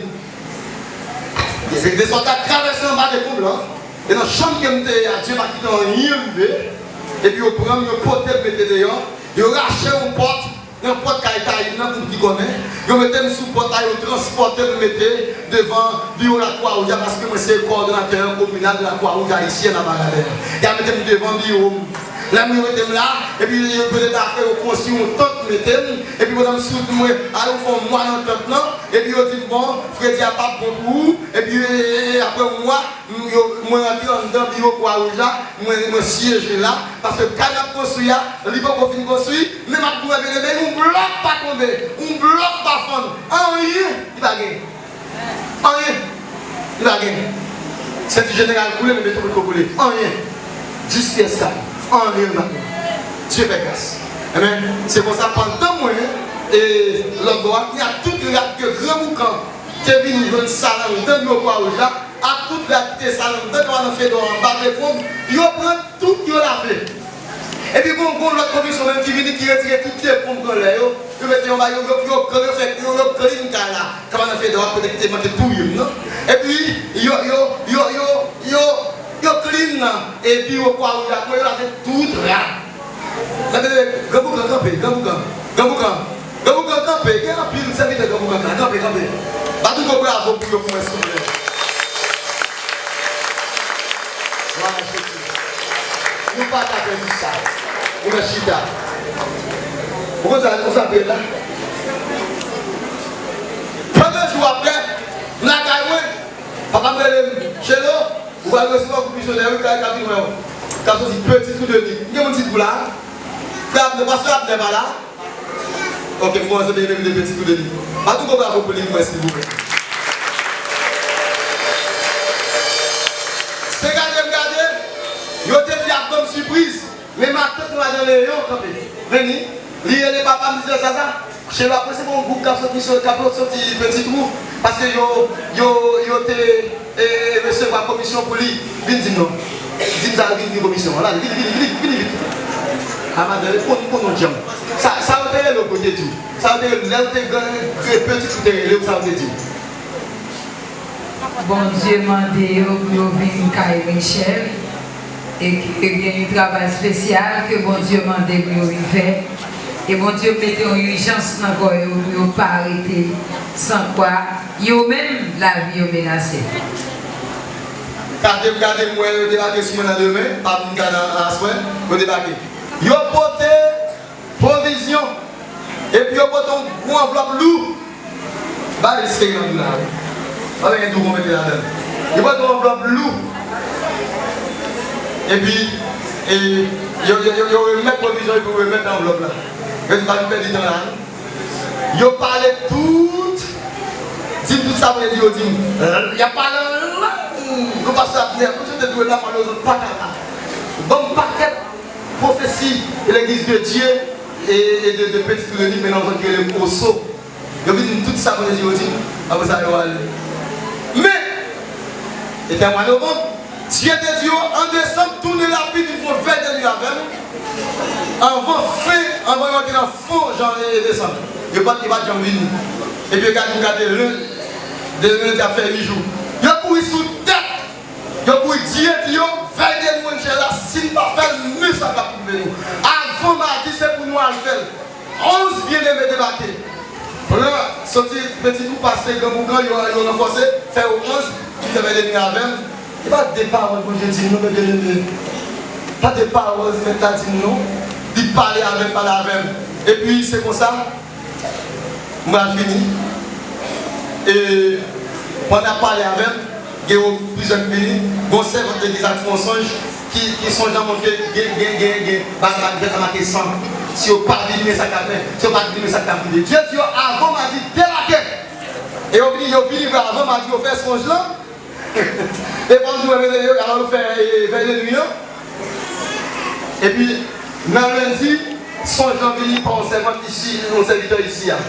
Ebyen, de sòlda travèse anba dekonb lan, e nan chanm ke m te ye a, Dye pa kite anyen rive, epi yo pran m, yo pote m mete deyò, yo rache yon pòt, nan pòt kay Tayib nan, pou moun ki konnen, yo mete m sou pòt la, yo transpòte m mete devan biwo Lakwa Wouj la, paske mwen se kowòdonatè kominal de Lakwa Wouj Ayisyèn a Baradè. Y a mete m devan biwo m. Lè mwen yo mete m la, epi yo mete m la, yo konstwi yon tant mete m, epi pandan m sou mwen, a yo fè yon mwa nan tant lan, epi yo di m, bon, fredi a p ap bon pou ou, epi, e, e, e, apre yon mwa, M, yo, mwen rantre anndan biwo Kwa Wouj la, mwen, mwen siyeje la, paske kay m ap konstwi a, li poko fin konstwi, men m ap di w, byeneme, yon blòk pa tonbe, yon blòk pa fann, anyen li pa gen. Anyen li pa gen. Senti jeneral koule, men beton potko koule. Anyen. Dis pyès kay. Anyen li pa gen. Dye fè gras. Amen. Se konsa, pandan mwen, e, lòt bò a, kounye a tout rad ke Gran Boukan te vin jwenn sa nan anndan biwo Kwa Wouj la, ak tout rad ki te sal anndan, kaba nan fedwa anba dekonb, yo pran tout, yo lave. Epi gon, gon lòt komisyon menm ki vini, ki retire tout dekonb anlè yo, yo mete yo anba, yo, yo, yo, yo fè, yo, yo klin kay la, kaba nan fedwa kote ki te manke touye m nan. Epi yo, yo, yo, yo, yo, yo klin nan, e biwo Kwa Wouj la, yo lave tout rad. Gade, Gran Boukan kanpe, Gran Boukan, Gran Boukan, Gran Boukan kanpe, gen anpil sèvitè Gran Boukan la, kanpe, kanpe. Bat yon gwo bravo pou yo pou mwen, silvouplè. Glwa a Jezi. Nou pa ka pèdi sa. Nou mèt chita. Ou konn sa, nou sa peye la? Trannde jou apre, m lakay mwen, papa m rele m, Chelo, ou pral resevwa yon misyonè, wi, k ap vin wè w. K ap soti Petit Trou de Nip. M gen moun Ti Trou la. Frè Abner, pastè Abner pa la? Ok, m kòmanse byen rele Petit Trou de Nip. Bat yon gwo bravo pou li pou mwen, silvouplè. Se gade m gade, yo te di y ap ban m sipriz. Men matant mwen nan Leyon kanpe. Vini, li rele papa m, di Zaza, Chelo ap resevwa yon gwoup k ap soti misyon, k ap soti Petit Trou, paske yo, yo, yo te, e, resevwa komisyon pou li. Vin di m non. Di m sa, vin, vin komisyon an. Vini, vini, vini, vini vit. A madanm, li konn, li konn yon djanm. Sa, sa yo te rele w pou te di w. Sa yo te rele w, lè w te gran, Petit Trou te rele w, sa yo te di w. Bondye mande yo pou yo vin kay Rutshelle, e ke gen yon travay espesyal ke Bondye mande pou yo vin fè. E Bondye mete yon ijans nan kò yo pou yo pa rete san kwa, yo menm, lavi yo menase. Gade m, gade m wè yo debake sou mwen nan demen, pa m gade aswè, yo debake. Yo pote pwovizyon. Epi yo pote yon gwo anvlòp lou. Ba l espere nan dou la, wi. Pa gen dou pou mete ladan l. Yo pote yon anvlòp lou. Epi, e, yo, yo, yo, yo remèt pwovizyon epi yo remèt anvlòp la. Yo di, pa vin pèdi tan la, non. Yo pale tout, di m tout sa pou yo di, yo di m. Y ap pale an lang. Nou pase ap nèv, nou te dwe la, malèrezman, pa ka la. Ban m pakèt pwofesi de Legliz de Dye e, e de, de Petit Trou de Nip, men nan zòn ki rele Oso. Yo vin di m tout sa Bondye di yo di m, apre sa yo ale. Men, Etè mwa novanm. Dye te di yo, an desanm, tounen rapid, vin fè yon vèy de nwi avè m. Anvan fen, anvan yo antre nan fon jan e desanm. Yo pa t, yo pa t janm vini. Epi yo gade, yo gade len, de len te ap fè uit jou. Yo kouri sou tèt. Yo kouri, Dye di yo, vèy de nwi an chè la, si n pa fè l, men sa k ap rive nou. Avan madi, se pou nou al fè l. Onz byeneme debake. Pran, soti Peti Tou, pase Gran Boukan, yo, yo ranfòse, fè yo onz, ki fè vèy de nwi avè m. E pa de pawòl Bondye di m non, men byeneme. Pa de pawòl Mèt la di m non. Li pale avè m, pale avè m. Epi, se konsa, m pral fini. E, pandan ap pale avè m, gen yon plizyè minit, gon sèvant legliz la ki fè yon sonj, ki, ki sonj lan montre gen, gen, gen, gen, bagay la, gen sa make san. Si yo pa vini, men sa k ap fè, si yo pa vini, men sa k ap rive. Dye di yo, avan madi, debake. E yo vini, yo vini vre avan madi, yo fè sonj lan. E fò m di w, yo, alò, yo fè, e, vèy de nwi an. Epi, nan lendi, sonj lan vini pa yon sèvant isi, yon sèvitè isi a.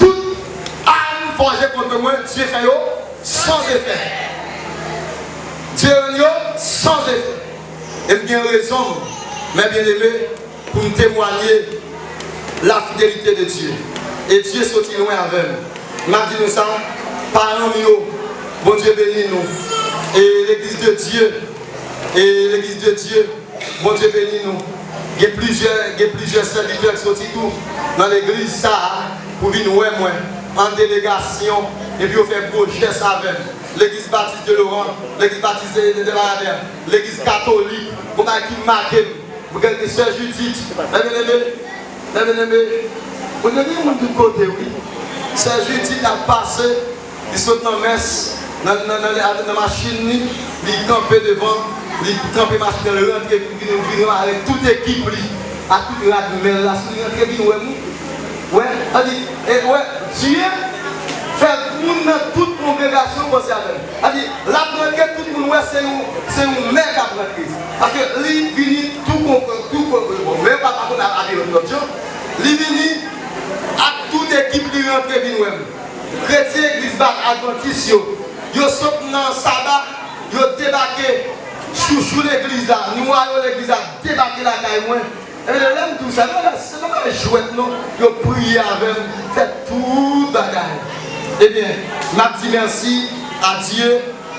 Tout arm forgé contre moi, Dye fè yo san efè. Dye rann yo san efè. E m gen rezon, mes bien-aimés, pou m temwanye la fidelite de Dye. E Dye soti lwen avè m. M ap di nou sa, paran m yo, Bondye beni nou. E legliz de Dye, e legliz de Dye, Bondye beni nou. Gen plizyè, gen plizyè sèvitè ki soti tou nan legliz sa a pou vin wè mwen an delegasyon, epi yo fè gwo jès avè m. Legliz Batis de Loran, legliz Batis de, de, de Baradè, legliz katolik, gon bagay ki make m. Mwen gen sè Jidit, mes bien-aimés, mes bien-aimés, mwen gen moun tout kote, wi. Sè Jidit ap pase, li sot nan mès, nan, nan, nan, nan, nan machin li, li kanpe devan, li kanpe machin nan, li rantre, vin, vin avèk tout ekip li, ak tout rad mè l la, sou li rantre, vin wè m, wi. Wè, sa di, e, wè, Dye fè moun nan tout kongregasyon panse avè l. Sa di, l ap rantre, tout moun wè se yon, se yon mè k ap rantre. Paske li vini tou konfrè, tou konfrè, bon, mè pa, pa konn abiye lòt jan. Li vini ak tout ekip li rantre vin wè m. Kretyen legliz ba advantis yo, yo sot nan saba, yo debake, chouchou legliz la, nwayo legliz la, debake lakay mwen. Ebyen, lè m di w sa, se pa, se pa jwèt non, yo priye avè m, fè tout bagay. Ebyen, m ap di mèsi a Dye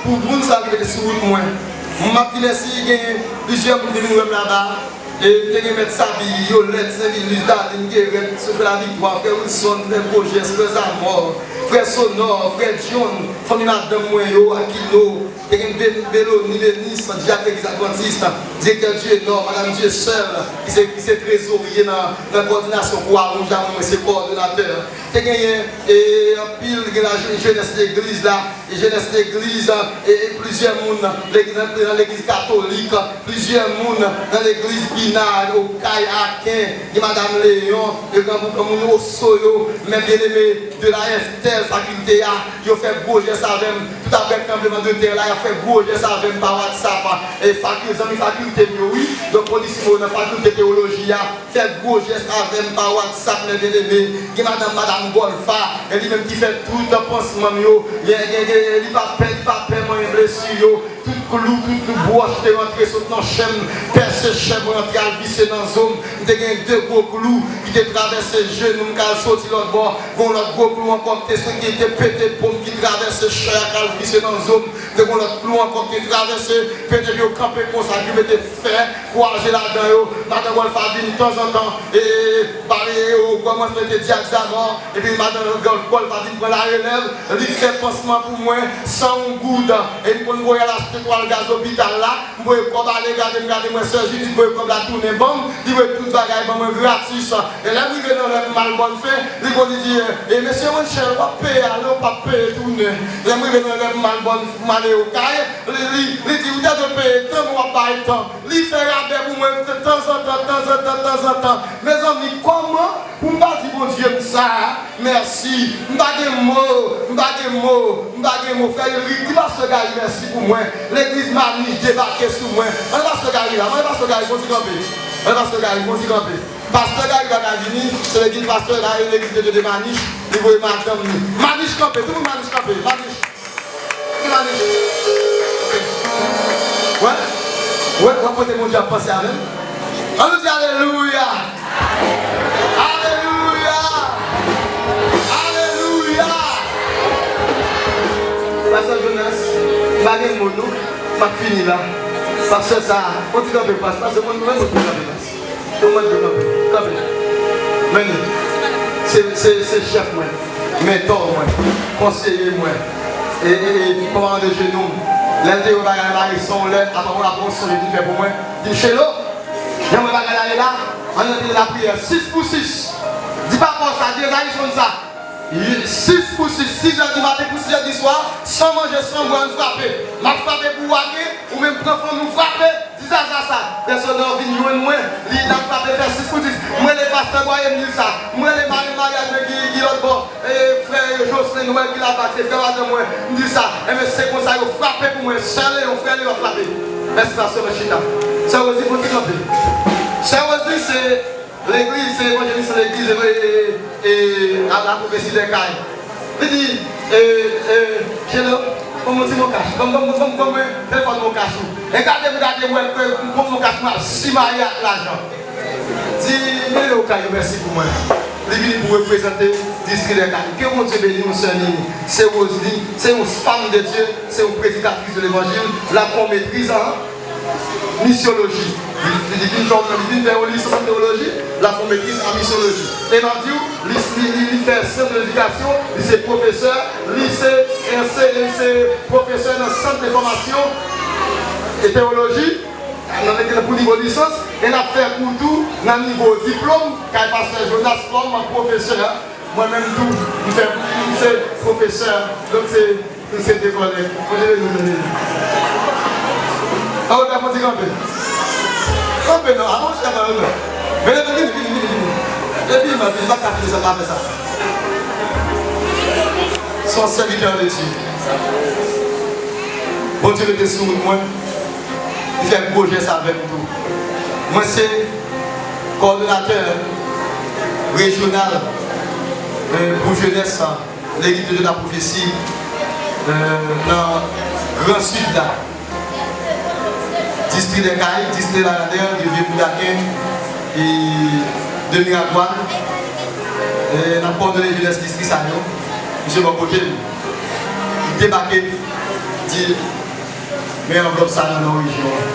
pou moun sa ki mete sou wout mwen. M ap di mèsi, gen plizyè moun ki vin wè m laba. E m te gen mèt Sabi, Yolèt, Senvilus, Darline, Guerette, Sophie Laviktwa, frè Wilson, frè Gojès, frè Zamò, frè Sonò, frè John, fanmi madanm mwen yo, Akino, te gen Be-, Beloni, Benis, dyak legliz advantis, direktè Dienò, madanm Dieuseul, ki se, ki se trezorye nan, nan kowòdinasyon Kwa Wouj la, mwen, mwen se kowòdonatè. Te genyen, e, anpil, gen la je-, jenès legliz la, e jenès legliz, e, e plizyè moun nan legliz, nan, nan legliz katolik, plizyè moun nan legliz Bina, Okay, Aken, gen madanm Leyon, e gran bout moun Oso yo, men byeneme de la Estèl, fakilte a, yo fè gwo jès avè m. Tout aprè tranblemanntè la, y ap fè gwo jès avè m pa WhatsApp. E faki-, zanmi fakilte m yo, wi. Donk, kondisyon nan fakilte teyoloji a, fè gwo jès avè m pa WhatsApp, men byeneme. Gen madanm, madanm Gòlfa, e li menm ki fè tout pansman m yo. Gen, gen, gen, li pa pè, li pa pè manyen blesi yo. Tout klou, tout bwòch te rantre sot nan chè m, pèse chè m, rantre al vise nan zo m. M te gen de gwo klou ki te travèse jenou m, k al soti lòt bò. Gon lòt gwo klou ankò ki te, ki te pete po m, ki travèse chè a, k al vise nan zo m. M te gon lòt klou ankò ki te travèse, pete yo kanpe konsa, ki mete fè kwaze ladan yo. Madan Gòlfa vin tanzantan, e, e, e, e, o, kòman se te di ak Zamò, epi madan Gòlfa vin pran larelèv, li fè pansman pou mwen, san yon goud. E m konn voye al achte twal gaz lopital la, m voye kòb ale, gade m, gade mwen, sè Jidit voye kòb la tounen ban m, li voye tout bagay ban mwen gratis. E lè m rive nan lè m al bòn fen, li konn di, e, mesye Randchèl, w ap peye ale, w p ap peye tounen. Lè m rive nan lè m al bòn, m ale Okay, li, li, li di, ou ta dwe peye tan, men w ap bay tan. Li fè rabè pou mwen tanzantan, tanzantan, tanzantan. Mezanmi, kòman pou m pa di Bondye m sa mèsi? M pa gen mo, m pa gen mo, m pa gen mo. Frè Ulrick, di pastè Gary mèsi pou mwen. Legliz Manich debake sou mwen. Ann pastè Gary la, ann pastè Gary, fon ti kanpe. Ann pastè Gary, fon ti kanpe. Pastè Gary pa ka vini, se legliz pastè la, legliz de, de, de Manich, li voye madanm li. Manich kanpe, tout moun Manich kanpe, Manich. Wè, wè, w ap pote Bondye ap panse avè m. Ann nou di alelouya! Alelouya! Alelouya! Pastè Jonas, m pa gen mo non. M ap fini la. Pastè sa, on ti kanpe, pastè, pastè, mwen, mwen, mwen, kanpe, pastè. Ou mande kanpe, kanpe. Men li. Se, se, se chèf mwen, mentò mwen, konseye mwen, e, e, e paran de jenou m. Lè l te wè bagay la, e se yon lè, apre, apre yon sonj li fè pou mwen, di m, Chelo, jan m wè bagay la ye la, ann antre nan lapriyè, sis pou sis. Di papa w sa, di Ezayis konn sa. Sis pou sis, sis è di maten pou sis è di swa, san manje, san bwè, ann frape. M ap frape pou w ake, ou menm pran fanmi w frape, di Zaza sa. Frè Sodor vin jwenn mwen, li t ap frape fè sis pou sis. M rele pastè Bwaye, m di l sa. M rele marenn maryaj mwen ki, ki lòt bò, e, frè Jocelyn Noël ki laba, se frè madanm mwen, m di l sa. Enben, se konsa yo frape pou mwen. Sè Leyon, frè Leyon ap frape. Mèsi pastè, mwen chita. Sè Rosie, fò ti kanpe. Sè Rosie, se Legliz, se evanjelis nan legliz, e, e, e, a la pwofesi dè kay. Li di, e, e, Jeno, ban m yon ti mokash. Ban m, ban m, ban m, ban m, telefòn mokash ou. E gade m, gade m, wè, ke m pran mokash mwen ap simaye ak lajan. Di, mele okay yo mèsi pou mwen. Li vini pou reprezante distri dè kay. Ke Bondye beni w, sè Nini. Se Rosie, se yon fanm de Dye, se yon predikatris de levanjil. L ap fè yon metriz an misyoloji. Li, li, li fin fè, li fin fè yon lisans an teyoloji, l ap fè yon metriz an misyoloji. E m ap di w, li, li, li, li fè sant de ledikasyon, li se pwofesè, li se, se, li se pwofesè nan sant de fòmasyon e teyoloji, nan, nan, pou nivo lisans, e l ap fè kou tou nan nivo diplòm, kay pastè Jonas kòm pwofesè. Mwen menm tou, m fè, m se pwofesè, donk se, m se de kòlèg. Mwen te vle nou tande. An, ou ta fon ti kanpe. Kanpe non, alon chita kanpe non. Vini, vini, vini, vini, vini. E vini, mwen, vini, m pa ka fini san m pa fè sa. Se yon sèvitè de Dye. Bondye mete sou wout mwen. Li fè gwo jès avè m tou. Mwen se kòdonatè rejyonal, e, pou jenès, e, Legliz de Dye de la Pwofesi, e, nan Gran Sid la. Distri dè Kay, distri Laradè, de Vye Boudaken, e, de Miragwàn. E, n ap kòdone jenès distri sa yo. Misye bò kote m. Li debake, di, Men anvlòp sa nan non rejyon an.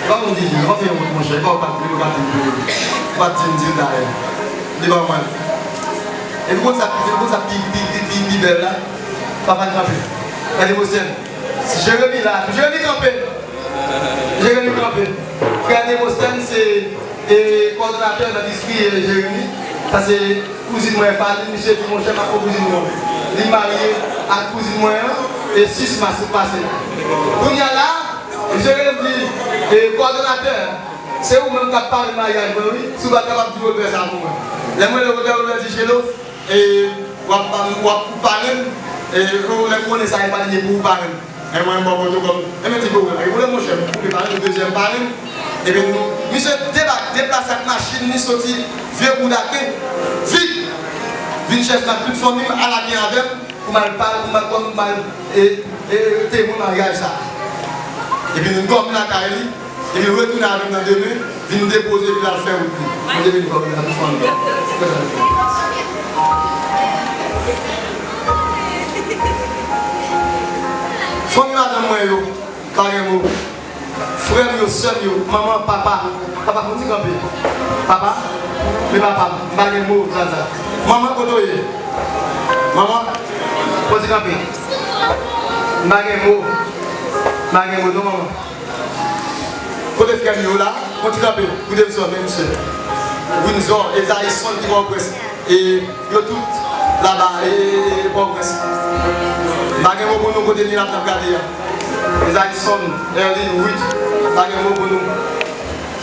E pa moun ki di, pa fè yon wont monchè, e pa w k ap di l, ou k ap di l tou. Ou pa t di m, di l dayè. Li ban mwen. Epi konn sa, epi konn sa pi, pi, pi, pi, pi bèl la. Papa n kanpe. Frè Demostèn. Jeremi la. Jeremi kanpe. Jeremi kanpe. Frè Demostèn se e kòdonatè nan distri, e, Jeremi. Sa se kouzin mwen, Fanny, misye di, monchè, m ap fè kouzin mwen. Li marye ak kouzin mwen an, e sis mas ki pase la. Kounye a la, misye rele m di, e, kòdonatè, se ou menm k ap pare maryaj mwen, wi. Si w pa kapab di Robert sa pou mwen. Lè mwen rele Robert, Robert di, Jeno, e, w ap, w ap, ou parenn, e, ou, lè m konnen sa e Fanny ye pou ou parenn. E mwen, m bò kote w kòm, e men ti pwoblèm. E pwoblèm, monchè, m koupe parenn, dezyèm parenn. Epi nou, misye debake, deplase ak machin li soti Vye Boudaken, vit, vin chèche m ak tout fanmi m, al ake avè m, pou m al pa, pou m al, pou m al, e, e, temwen maryaj sa. Epi nou dòmi lakay li. Epi l retounen avè m nan demen, vin depoze, epi l al fè wout li. Bondye beni fanmi a, tout fanmi. Fanmi madanm mwen yo, pa gen mo. Frè m yo, sè m yo, manman, papa. Papa, fon ti kanpe. Papa, men papa, m pa gen mo, Zaza. Manman, kote w ye? Manman, fon ti kanpe. M pa gen mo. M pa gen mo, non, manman. Kote frè m yo la? Fon ti kanpe, koute m sò, men misye. Windsor, Ezayison ki Pòtoprens. E yo tout laba, e, e, e Pòtoprens. M pa gen mo pou nou kote Nina t ap gade a. Ezayison, Erlin, Ruth, m pa gen mo pou nou.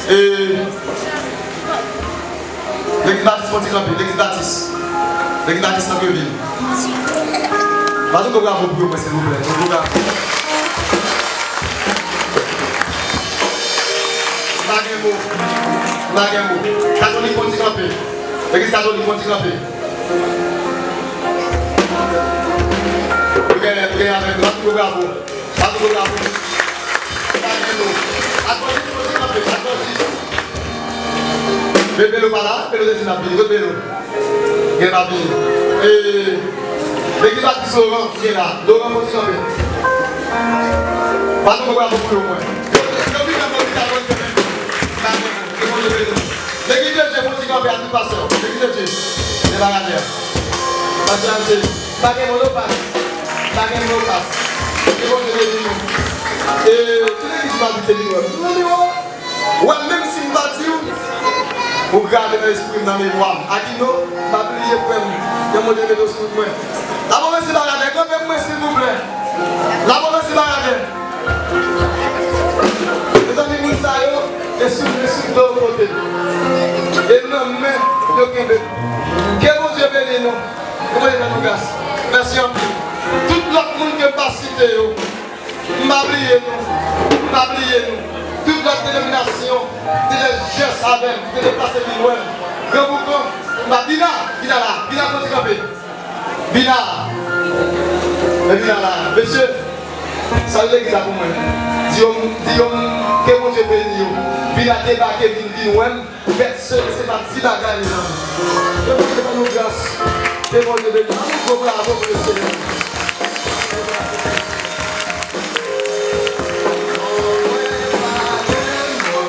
E, Legliz Batis, fon ti kanpe, Legliz Batis. Legliz Batis Santrevil. Bat yon gwo bravo pou yo, mwen, silvouplè. Yon gwo bravo. M pa gen mo. M pa gen mo. Katolik, fon ti kanpe. Legliz Katolik, fon ti kanpe. Yo gen, Gen avèk nou, ann tou bravo. Ann tou bravo. Pa gen mo. Advantis, fò ti kanpe, Advantis. Men Belo pa la, Belo te di n ap vini. Kot Belo? Gen pa vini. E, legliz Advantis Loran ki gen la. Loran, fò ti kanpe. Bat yon bravo pou yo, mwen. Yo, yo vin nan bon vit avè n kanmenm. Ke Bondye beni nou. Legliz de Dye, fò ti kanpe a tout pastè. Legliz de Dye. Se pa radè. Pastè Ramsey. Pa gen mo, non, pas. Pa gen mo, pas. Ke Bondye beni nou. E, tout legliz m abite li wè m. Nou nan miwo. Wè, menm si m pa di w, ou grave nan lespri m, nan memwa m. Akino, m pa bliye frè m. Ke Bondye mete w sou wout mwen. Lapolis Baradè, kanpe pou mwen, silvouplè. Lapolis Baradè. Mezanmi, moun sa yo, e sou, e sou do kote. E nan men, yo kenbe. Ke Bondye beni nou. Ke Bondye fè nou gras. Mèsi anpil. Tout lòt moun ke m pa site yo, m pa bliye nou. M pa bliye nou. Tout lòt denominasyon te fè jès avè m, te deplase vin wè m. Gran Boukan, m pa, Bina, Bina la, Bina, fò ti kanpe. Bina. Men Bina la. Mesye, salye legliz la pou mwen. Di yo, di yo, ke Bondye beni yo. Bina debake, vin, vin wè m. Bèt se, se pa ti bagay, mezanmi. Ke Bondye fè nou gras. Ke Bondye beni nou. Ann yon gwo bravo pou le Senyè.